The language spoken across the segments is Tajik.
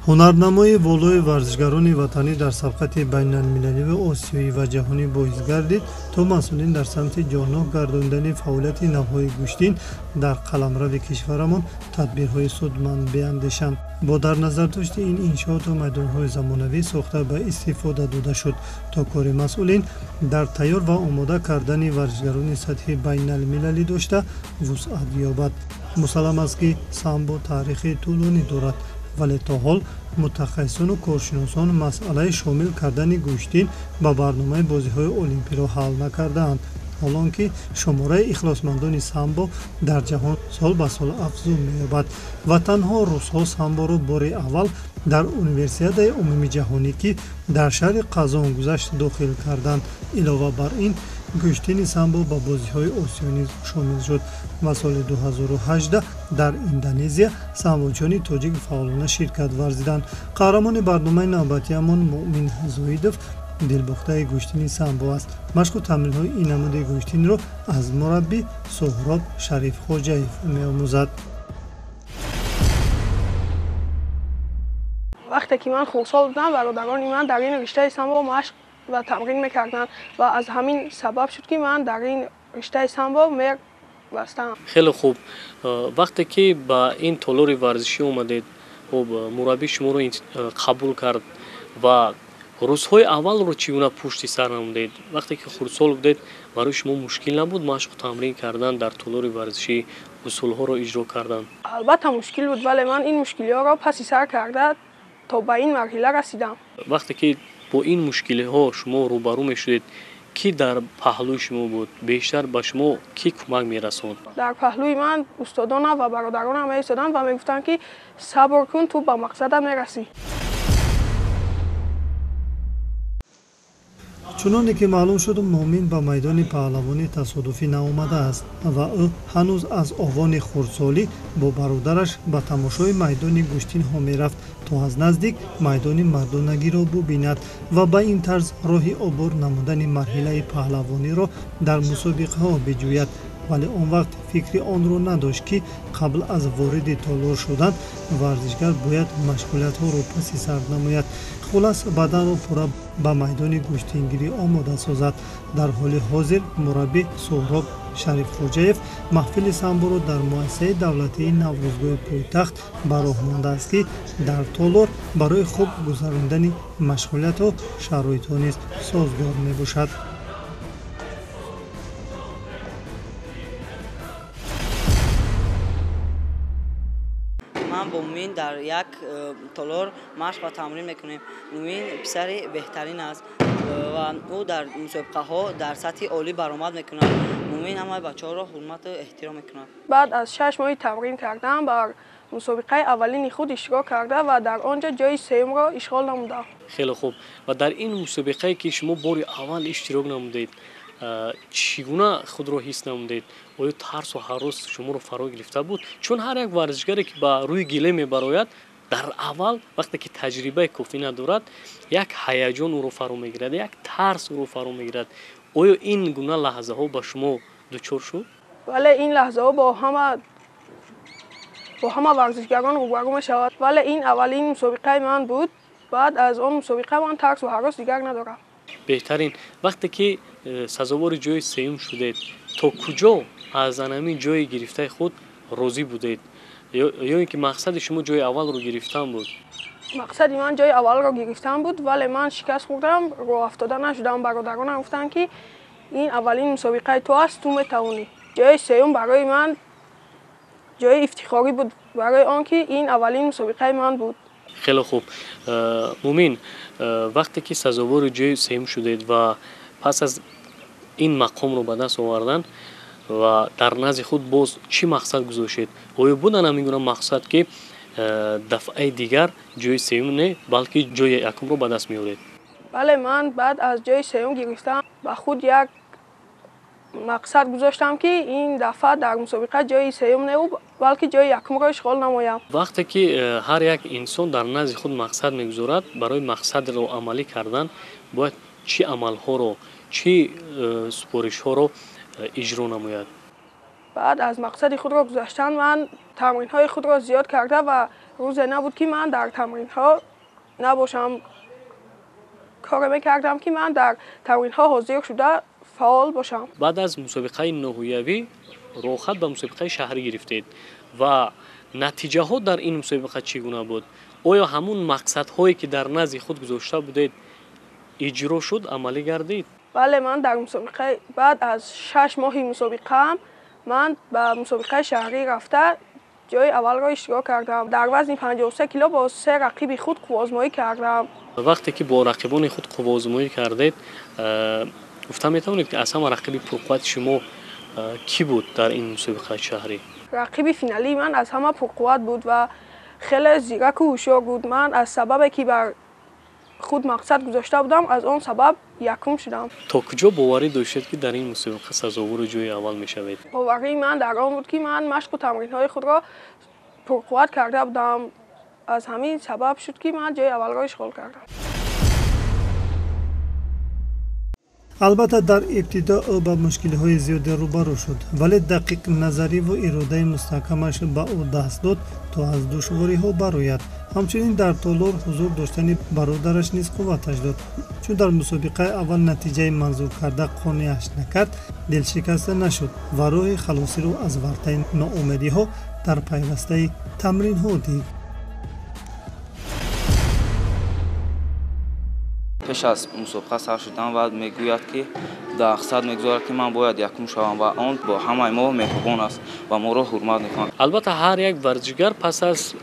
Ҳунарнамои волои варзишгарони ватанӣ дар сабқати байналмилалию осиёӣ ва ҷаҳонӣ боис гардид, то масъулин дар самти ҷоннок гардондани фаъолияти навъҳои гӯштин дар қаламрави кишварамон тадбирҳои судманд биандешанд. Бо дар назардошти ин иншооту майдонҳои замонавӣ сохта ба истифода дода шуд, то кори масъулин дар тайёр ва омода кардани варзишгарони сатҳи байналмилалӣ дошта вусъат ёбад. Мусаллам аст, ки самбо таърихи тӯлонӣ дорад, вале то ҳол мутахассисону коршиносон масъалаи шомил кардани гӯштин ба барномаи бозиҳои олимпиро ҳал накардаанд, ҳолон ки шумораи ихлосмандони самбо дар ҷаҳон сол ба сол афзун меёбад ва танҳо русҳо самборо бори аввал дар универсиадаи умумиҷаҳонӣ, ки дар шаҳри Қазон гузашт, дохил карданд. Илова бар ин, гӯштини самбо ба бозиҳои осиё низ шомил шуд ва соли 2018 дар Индонезия самбочиёни тоҷик фаъолона ширкат варзиданд. Қаҳрамони барномаи навбатиамон Муъмин Зоидов дилбохтаи гӯштини самбо аст. Машқу тамринҳои ин намуди гӯштинро аз мураббӣ Суҳроб Шарифхоҷаев меомӯзад. Вақте ки ман хурдсол будам, бародарони ман дар ин риштаи самбо машқ ва тамрин мекарданд ва аз ҳамин сабаб шуд, ки ман дар ин риштаи самбо меҳр бастам. Хеле хуб. Вақте ки ба ин толори варзишӣ омадед, хуб, мураббӣ шуморо қабул кард ва рӯзҳои аввалро чӣ гуна пушти сар намудед? Вақте ки хурдсол будед, барои шумо мушкил набуд машқу тамрин кардан дар толори варзишӣ, усулҳоро иҷро кардан? Албатта мушкил буд, вале ман ин мушкилиҳоро паси сар карда то ба ин марҳила расидам. Вақте ки бо ин мушкилиҳо шумо рӯбарӯ мешудед, кӣ дар паҳлӯи шумо буд? Бештар ба шумо кӣ кӯмак мерасонд? Дар паҳлӯи ман устодонам ва бародаронам меистоданд ва мегуфтанд, ки сабр кун, ту ба мақсадат мерасӣ. Чуноне ки маълум шуд, Муъмин ба майдони паҳлавонӣ тасодуфӣ наомадааст ва ӯ ҳанӯз аз овони хурдсолӣ бо бародараш ба тамошои майдони гӯштинҳо мерафт, то аз наздик майдони мардонагиро бубинад ва ба ин тарз роҳи обур намудани марҳилаи паҳлавониро дар мусобиқаҳо биҷӯяд. Вале он вақт фикри онро надошт, ки қабл аз вориди толор шудан варзишгар бояд машғулиятҳоро паси сар намояд, хулас баданро пурра ба майдони гӯштингирӣ омода созад. Дар ҳоли ҳозир мураббӣ Суҳроб Шарифхоҷаев маҳфили самборо дар муассисаи давлатии Наврӯзгоҳи пойтахт ба роҳ мондааст, ки дар толор барои хуб гузарондани машғулиятҳо шароитҳо низ созгор мебошад. Ман бо Муъмин дар як толор машқ ва тамрин мекунем. Муъмин писари беҳтарин аст ва ӯ дар мусобиқаҳо дар сатҳи олӣ баромад мекунад. Муъмин ҳамаи бачаҳоро ҳурмату эҳтиром мекунад. Баъд аз 6 моҳи тамрин кардан бар мусобиқаи аввалини худ иштирок карда ва дар он ҷо ҷои сеюмро ишғол намудам. Хеле хуб. Ва дар ин мусобиқае ки шумо бори аввал иштирок намудед, чӣ гуна худро ҳис намудед? Оё тарсу ҳарос шуморо фаро гирифта буд? Чун ҳар як варзишгаре ки ба рӯи гиле мебарояд, дар аввал вақте ки таҷрибаи кофӣ надорад, як ҳаяҷон ӯро фаро мегирад, як тарс ӯро фаро мегирад. Оё ин гуна лаҳзаҳо ба шумо дучор шуд? Вале ин лаҳзаҳо бо ҳама варзишгарон рӯбарӯ мешавад, вале ин аввалин мусобиқаи ман буд. Баъд аз он мусобиқа ман тарсу ҳарос дигар надорам. Беҳтарин. Вақте ки сазовори ҷои сеюм шудед, то куҷо аз анамин ҷои гирифтаи худ розӣ будед? Ё ин ки мақсади шумо ҷои аввалро гирифтан буд? Мақсади ман ҷои аввалро гирифтан буд, вале ман шикаст хӯрдам, роҳ афтода нашудам. Бародаронам гуфтанд, ки ин аввалин мусобиқаи ту аст, ту метавонӣ. Ҷои сеюм барои ман ҷои ифтихорӣ буд, барои он ки ин аввалин мусобиқаи ман буд. Хеле хуб. Муъмин, вақте ки сазовори ҷои сеюм шудед ва пас аз ин мақомро ба даст овардан ва дар назди худ боз чӣ мақсад гузоштед? Оё будан ҳамин гуна мақсад, ки дафъаи дигар ҷои сеюм не, балки ҷои якумро ба даст меоред? Бале, ман баъд аз ҷои сеюм гирифтам ба худ як мақсад гузоштам, ки ин дафъа дар мусобиқа ҷои сеюм не, балки ҷои якумро ишғол намоям. Вақте ки ҳар як инсон дар назди худ мақсад мегузорад, барои мақсадро амалӣ кардан бояд чӣ амалҳоро, чӣ супоришҳоро иҷро намояд? Баъд аз мақсади худро гузаштан ман тамринҳои худро зиёд карда ва рӯзе набуд, ки ман дар тамринҳо набошам. Коре мекардам, ки ман дар тамринҳо ҳозир шуда фаъол бошам. Баъд аз мусобиқаи ноҳиявӣ роҳхат ба мусобиқаи шаҳрӣ гирифтед ва натиҷаҳо дар ин мусобиқа чӣ гуна буд? Оё ҳамун мақсадҳое, ки дар назди худ гузошта будед, иҷро шуд, амалӣ гардид? Бале, ман дар мусобиқа баъд аз 6 моҳи мусобиқаам ман ба мусобиқаи шаҳрӣ рафта, ҷои аввалро иштирок кардам. Дар вазни 53 кило бо се рақиби худ қувваозмоӣ кардам. Вақте ки бо рақибони худ қувваозмоӣ кардед, гуфта метавонед, ки аз ҳама рақиби пурқуввати шумо кӣ буд дар ин мусобиқаи шаҳрӣ? Рақиби финалии ман аз ҳама пурқувват буд ва хеле зираку ҳушёр буд. Ман аз сабабе, ки бар худ мақсад гузошта будам, аз он сабаб якум шудам. То куҷо боварӣ доштед, ки дар ин мусобиқа сазовори ҷои аввал мешавед? Боварии ман дар он буд, ки ман машқу тамринҳои худро пурқувват карда будам. Аз ҳамин сабаб шуд, ки ман ҷои аввалро ишғол кардам. Албатта, дар ибтидо ӯ ба мушкилиҳои зиёде рӯбарӯ шуд, вале дақиқназариву иродаи мустаҳкамаш ба ӯ даст дод, то аз душвориҳо барояд. Ҳамчунин дар толор ҳузур доштани бародараш низ қувваташ дод. Чун дар мусобиқаи аввал натиҷаи манзуркарда қонеъаш накард, дилшикаста нашуд ва роҳи халосиро аз вартаи ноумедиҳо дар пайвастаи тамринҳо дид. Пеш аз мусобиқа сар шудан ва мегӯяд, ки мақсад мегузорад, ки ман бояд якум шавам, ва он бо ҳамаи мо меҳрубон аст ва моро ҳурмат мекунад. Албатта, ҳар як варзишгар пас аз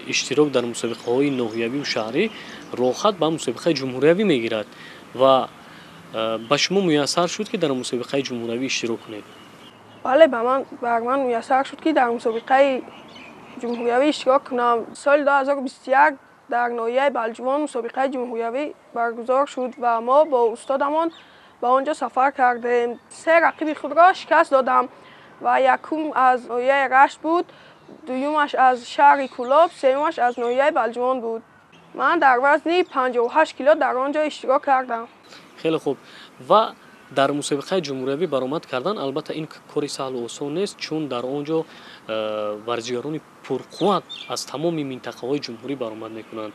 иштирок дар мусобиқаҳои ноҳиявию шаҳрӣ роҳхат ба мусобиқаи ҷумҳуриявӣ мегирад ва ба шумо муяссар шуд, ки дар мусобиқаи ҷумҳуриявӣ иштирок кунед? Бале, бар ман муяссар шуд, ки дар мусобиқаи ҷумҳуриявӣ иштирок кунам. Соли 2021 дар ноҳияи Балҷувон мусобиқаи ҷумҳуриявӣ баргузор шуд ва мо бо устодамон ба он ҷо сафар кардем. Се рақиби худро шикаст додам ва якум аз ноҳияи Рашт буд, дуюмаш аз шаҳри Кӯлоб, сеюмаш аз ноҳияи Балҷувон буд. Ман дар вазни 58 кило дар он ҷо иштирок кардам. Хеле хуб. Ва дар мусобиқаи ҷумҳуриявӣ баромад кардан, албатта, ин кори саҳлу осон нест, чун дар он ҷо варзишгарони пурқувват аз тамоми минтақаҳои ҷумҳурӣ баромад мекунанд.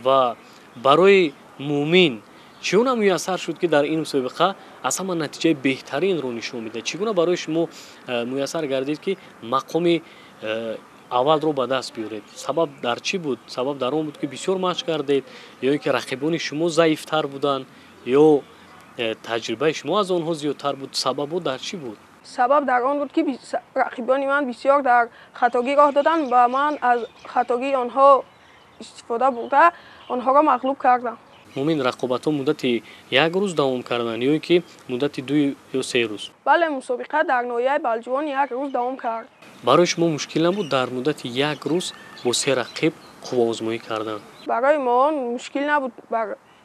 Ва барои Муъмин чӣ гуна муяссар шуд, ки дар ин мусобиқа аз ҳама натиҷаи беҳтаринро нишон медиҳад? Чӣ гуна барои шумо муяссар гардид, ки мақоми аввалро ба даст биёред? Сабаб дар чӣ буд? Сабаб дар он буд, ки бисёр машқ кардед, ё ин ки рақибони шумо заифтар буданд, ё таҷрибаи шумо аз онҳо зиёдтар буд? Сабабо дар чӣ буд? Сабаб дар он буд, ки рақибони ман бисёр дар хатогӣ роҳ доданд ва ман аз хатогии онҳо истифода бурда, онҳоро мағлуб кардам. Муъмин, рақобатҳо муддати як рӯз давом карданд ё ин ки муддати 2 ё 3 рӯз? Бале, мусобиқа дар ноҳияи Балҷувон як рӯз давом кард. Барои шумо мушкил набуд дар муддати як рӯз бо се рақиб қувваозмоӣ кардан? Барои мо мушкил набуд.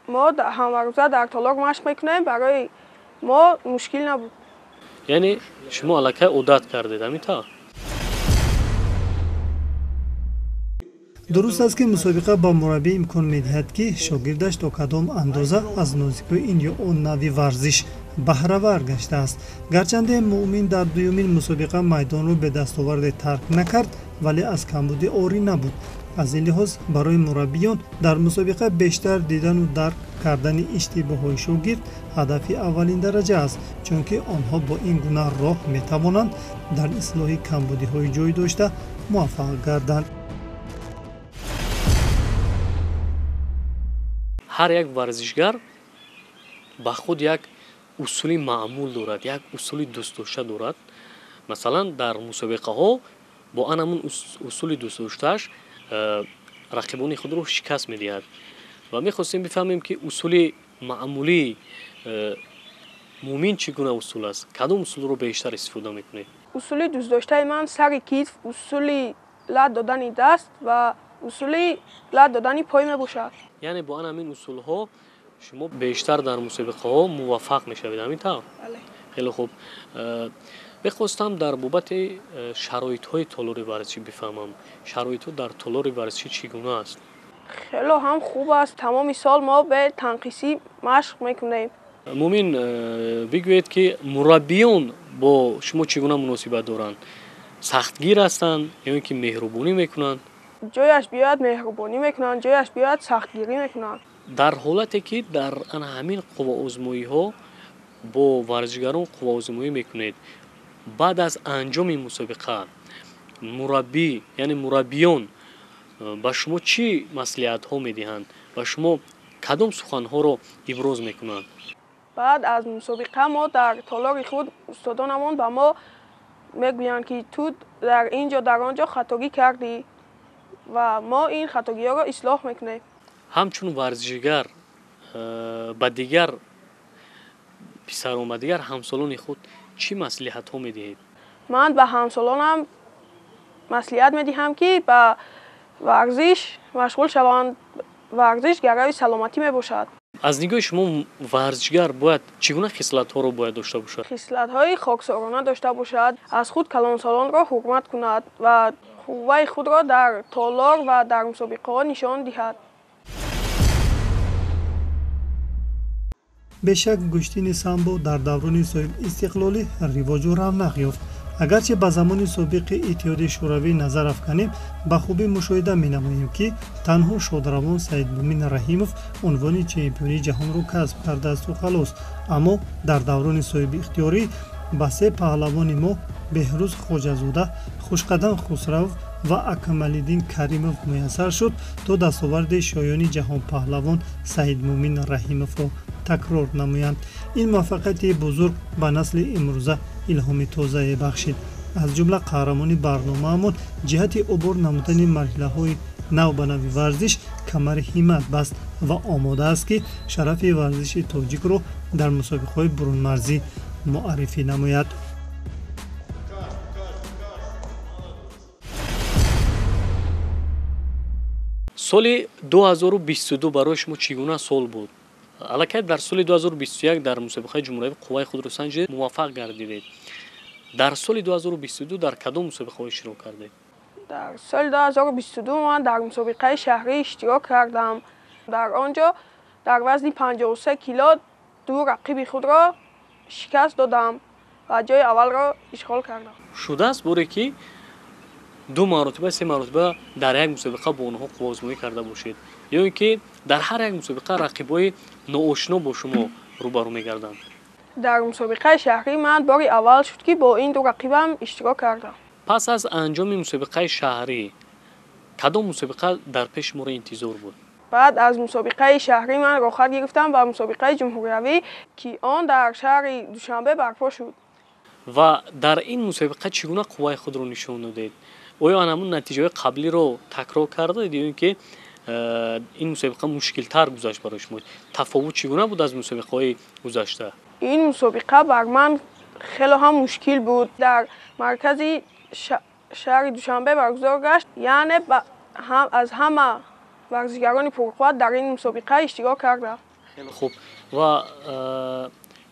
Мо ҳамарӯза дар толор машқ мекунем, барои мо мушкил набуд. Яъне шумо аллакай одат кардед, ҳамин тавр? Дуруст аст, ки мусобиқа ба мураббӣ имкон медиҳад, ки шогирдаш то кадом андоза аз нозикиҳои ин ё он навъи варзиш баҳравар гаштааст. Гарчанде Муъмин дар дуюмин мусобиқа майдонро бедастоварде тарк накард, вале аз камбудӣ орӣ набуд. Аз ин лиҳоз барои мураббиён дар мусобиқа бештар дидану дарк кардани иштибоҳҳои шогирд ҳадафи аввалин дараҷа аст, чунки онҳо бо ин гуна роҳ метавонанд дар ислоҳи камбудиҳои ҷой дошта муваффақ гарданд. Ҳар як варзишгар ба худ як усули маъмул дорад, як усули дӯстдошта дорад. Масалан, дар мусобиқаҳо бо ан ҳамун усули дӯстдоштааш рақибони худро шикаст медиҳад. Ва мехостем бифаҳмем, ки усули маъмулии Муъмин чӣ гуна усул аст, кадом усулро бештар истифода мекунед? Усули дӯстдоштаи ман сари китф, усули лат додани даст ва усули лат додани пой мебошад. Яъне бо ан ҳамин усулҳо шумо бештар дар мусобиқаҳо муваффақ мешавед, ҳамин тавр? Бале. Хеле хуб. Мехостам дар бобати шароитҳои толори варзишӣ бифаҳмам. Шароитҳо дар толори варзишӣ чӣ гуна аст? Хело ҳам хуб аст. Тамоми сол мо бе танқисӣ машқ мекунем. Муъмин, бигӯед, ки мураббиён Бо шумо чӣ гуна муносибат доранд? Сахтгир ҳастанд ё ин ки меҳрубонӣ мекунанд? Ҷояш биёяд меҳрубонӣ мекунанд, ҷояш биёяд сахтгирӣ мекунанд. Дар ҳолате ки дар ана ҳамин қувваозмоиҳо бо варзишгарон қувваозмоӣ мекунед, баъд аз анҷоми мусобиқа мураббӣ, яъне мураббиён ба шумо чӣ маслиҳатҳо медиҳанд? Ба шумо кадом суханҳоро иброз мекунанд? Баъд аз мусобиқа мо дар толори худ устодонамон ба мо мегӯянд, ки ту дар ин ҷо, дар он ҷо хатогӣ кардӣ ва мо ин хатогиҳоро ислоҳ мекунем. Ҳамчун варзишгар ба дигар писарон, ба дигар ҳамсолони худ чӣ маслиҳатҳо медиҳед? Ман ба ҳамсолонам маслиҳат медиҳам, ки ба варзиш машғул шаванд. Варзиш гарави саломатӣ мебошад. Аз нигоҳи шумо варзишгар бояд чӣ гуна хислатҳоро бояд дошта бошад? Хислатҳои хоксорона дошта бошад, аз худ калонсолонро ҳурмат кунад ва қувваи худро дар толор ва дар мусобиқаҳо нишон диҳад. Бешак, гӯштини самбо дар даврони соҳибистиқлолӣ ривоҷу равнақ ёфт. Агарчи ба замони собиқи Иттиҳоди Шӯравӣ назар афканем, ба хубӣ мушоҳида менамоем, ки танҳо шодравон Саидмумин Раҳимов унвони чемпиони ҷаҳонро касб кардаасту халос. Аммо дар даврони соҳибихтиёрӣ ба се паҳлавони мо Беҳрӯз Хоҷазода, Хушқадам Хусравов ва Акмалиддин Каримов муяссар шуд, то дастоварди шоёни ҷаҳонпаҳлавон Саидмумин Раҳимовро такрор намоянд. Ин муваффақияти бузург ба насли имрӯза илҳоми тозае бахшид. Аз ҷумла қаҳрамони барномаамон ҷиҳати убур намудани марҳилаҳои нав ба нави варзиш камари ҳиммат баст ва омода аст, ки шарафи варзиши тоҷикро дар мусобиқаҳои бурунмарзӣ муаррифӣ намояд. Соли 2022 барои шумо чӣ гуна сол буд? Аллакай дар соли 2021 дар мусобиқаи ҷумҳуриявӣ қувваи худро санҷидед, муваффақ гардидед. Дар соли 2022 дар кадом мусобиқаҳо иштирок кардед? Дар соли 2022 ман дар мусобиқаи шаҳрӣ иштирок кардам. Дар он ҷо дар вазни 53 кило ду рақиби худро шикаст додам ва ҷои аввалро ишғол кардам. Шудааст боре ки ду маротиба, се маротиба дар як мусобиқа бо онҳо қувваозмоӣ карда бошед, ё ин ки дар ҳар як мусобиқа рақибҳои ноошино бо шумо рӯбарӯ мегарданд? Дар мусобиқаи шаҳрӣ ман бори аввал шуд, ки бо ин ду рақибам иштирок кардам. Пас аз анҷоми мусобиқаи шаҳрӣ кадом мусобиқа дар пеши шуморо интизор буд? Баъд аз мусобиқаи шаҳрӣ ман рохат гирифтам ба мусобиқаи ҷумҳуриявӣ, ки он дар шаҳри Душанбе барпо шуд. Ва дар ин мусобиқа чӣ гуна қувваи худро нишон додед? Оё ан ҳамун натиҷаҳои қаблиро такрор кардед ё ин ки ин мусобиқа мушкилтар гузашт барои шумо? Тафовут чӣ гуна буд аз мусобиқаҳои гузашта? Ин мусобиқа бар ман хеле ҳам мушкил буд. Дар маркази шаҳри Душанбе баргузор гашт, яъне аз ҳама варзишгарони пурқувват дар ин мусобиқа иштирок карданд. Хеле хуб. Ва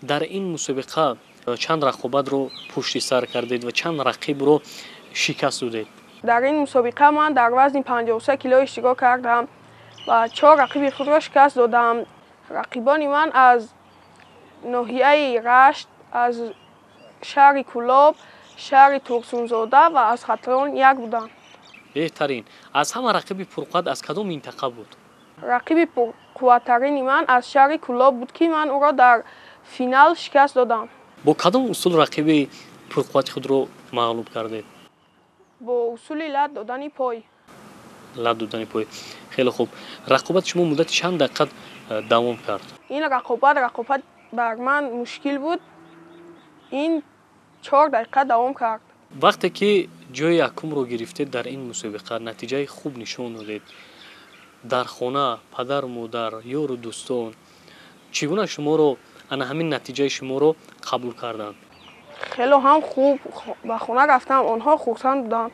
дар ин мусобиқа чанд рақобатро пушти сар кардед ва чанд рақибро шикаст додед? Дар ин мусобиқа ман дар вазни 53 кило иштирок кардам ва 4 рақиби худро шикаст додам. Рақибони ман аз ноҳияи Рашт, аз шаҳри Кӯлоб, шаҳри Турсунзода ва аз Хатлон як буданд. Беҳтарин. Аз ҳама рақиби пурқувват аз кадом минтақа буд? Рақиби пурқувваттарини ман аз шаҳри Кӯлоб буд, ки ман ӯро дар финал шикаст додам. Бо кадом усул рақиби пурқуввати худро мағлуб кардед? Бо усули лат додани пой. Лат додани пой. Хеле хуб. Рақобати шумо муддати чанд дақиқа давом кард? Ин рақобат бар ман мушкил буд. Ин 4 дақиқа давом кард. Вақте ки ҷои якумро гирифтед дар ин мусобиқа, натиҷаи хуб нишон додед. Дар хона падару модар, ёру дӯстон чӣ гуна шуморо ана ҳамин натиҷаи шуморо қабул карданд? Хеле ҳам хуб. Ба хона рафтам, онҳо хурсанд буданд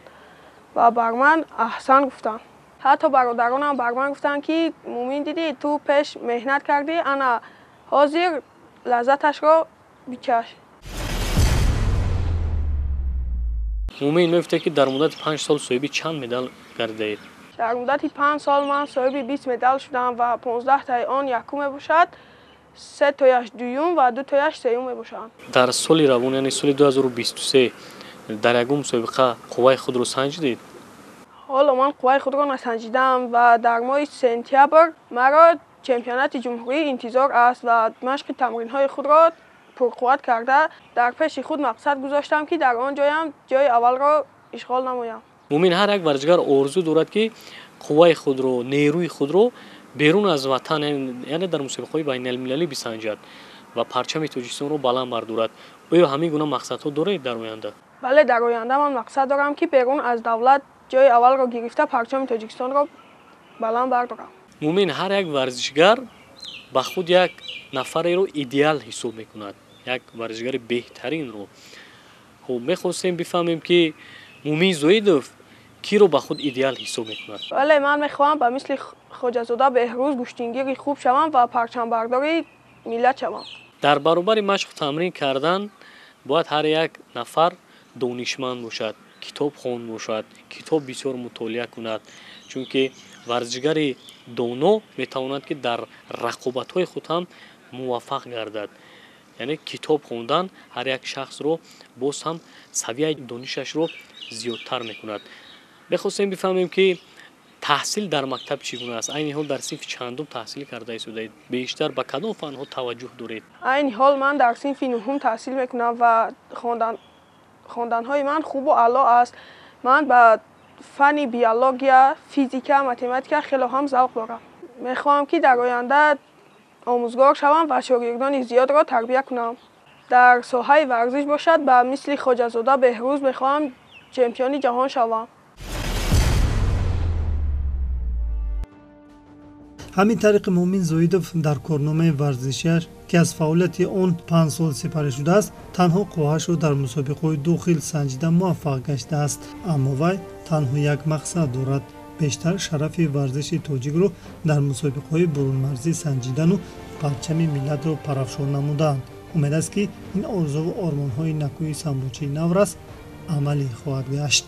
ва бар ман аҳсан гуфтанд. Ҳатто бародаронам бар ман гуфтанд, ки Мумин, дидӣ, ту пеш меҳнат кардӣ, ана ҳозир лаззаташро бичаш. Мумин, мегуфтед, ки дар муддати 5 сол соҳиби чанд медал гардидаед? Дар муддати 5 сол ман соҳиби 20 медал шудам ва 15 таи он якум мебошад. 3 тояш дуюм ва 2 тояш сеюм мебошанд. Дар соли равон, яъне соли 2023, дар ягон мусобиқа қувваи худро санҷидед? Ҳоло ман қувваи худро насанҷидам ва дар моҳи сентябр маро чемпионати ҷумҳурӣ интизор аст ва машқи тамринҳои худро пурқувват карда дар пеши худ мақсад гузоштам, ки дар он ҷоям ҷои аввалро ишғол намоям. Мумин, ҳар як варзишгар орзу дорад, ки қувваи худро, нерӯи худро берун аз ватан, яъне дар мусобиқаҳои байналмилалӣ бисанҷад ва парчами Тоҷикистонро баланд бардорад. Оё ҳамин гуна мақсадҳо доред дар оянда? Бале, дар оянда ман мақсад дорам, ки берун аз давлат ҷои аввалро гирифта парчами Тоҷикистонро баланд бардорам. Мумин, ҳар як варзишгар ба худ як нафареро идеал ҳисоб мекунад, як варзишгари беҳтаринро. Хуб, мехостем бифаҳмем, ки Мумин Зоидов киро ба худ идеал ҳисоб мекунад? Бале, ман мехоҳам ба мисли Хоҷазода Беҳрӯз гӯштингири хуб шавам ва парчамбардори миллат шавам. Дар баробари машқу тамрин кардан бояд ҳар як нафар донишманд бошад, китобхон бошад, китоб бисёр мутолиа кунад, чунки варзишгари доно метавонад, ки дар рақобатҳои худ ҳам муваффақ гардад. Яъне китоб хондан ҳар як шахсро боз ҳам савияи донишашро зиёдтар мекунад. Мехостем бифаҳмем, ки таҳсил дар мактаб чӣ гуна аст? Айни ҳол дар синфи чандум таҳсил карда истодаед? Бештар ба кадом фанҳо таваҷҷӯҳ доред? Айни ҳол ман дар синфи нуҳум таҳсил мекунам ва хонданҳои ман хубу аъло аст. Ман ба фанни биология, физика, математика хело ҳам завқ дорам. Мехоҳам, ки дар оянда омӯзгор шавам ва шогирдони зиёдро тарбия кунам. Дар соҳаи варзиш бошад, ба мисли Хоҷазода Беҳрӯз мехоҳам чемпиони ҷаҳон шавам. Ҳамин тариқи Мумин Зоидов дар корномаи варзишиаш, ки аз фаъолияти он 5 сол сипарӣ шудааст, танҳо қувваашро дар мусобиқаҳои ду хил санҷида муваффақ гаштааст. Аммо вай танҳо як мақсад дорад: бештар шарафи варзиши тоҷикро дар мусобиқаҳои бурунмарзӣ санҷидану парчами миллатро парафшон намудан. Умед аст, ки ин орзуву ормонҳои накӯи самбочии наврас амалӣ хоҳад гашт.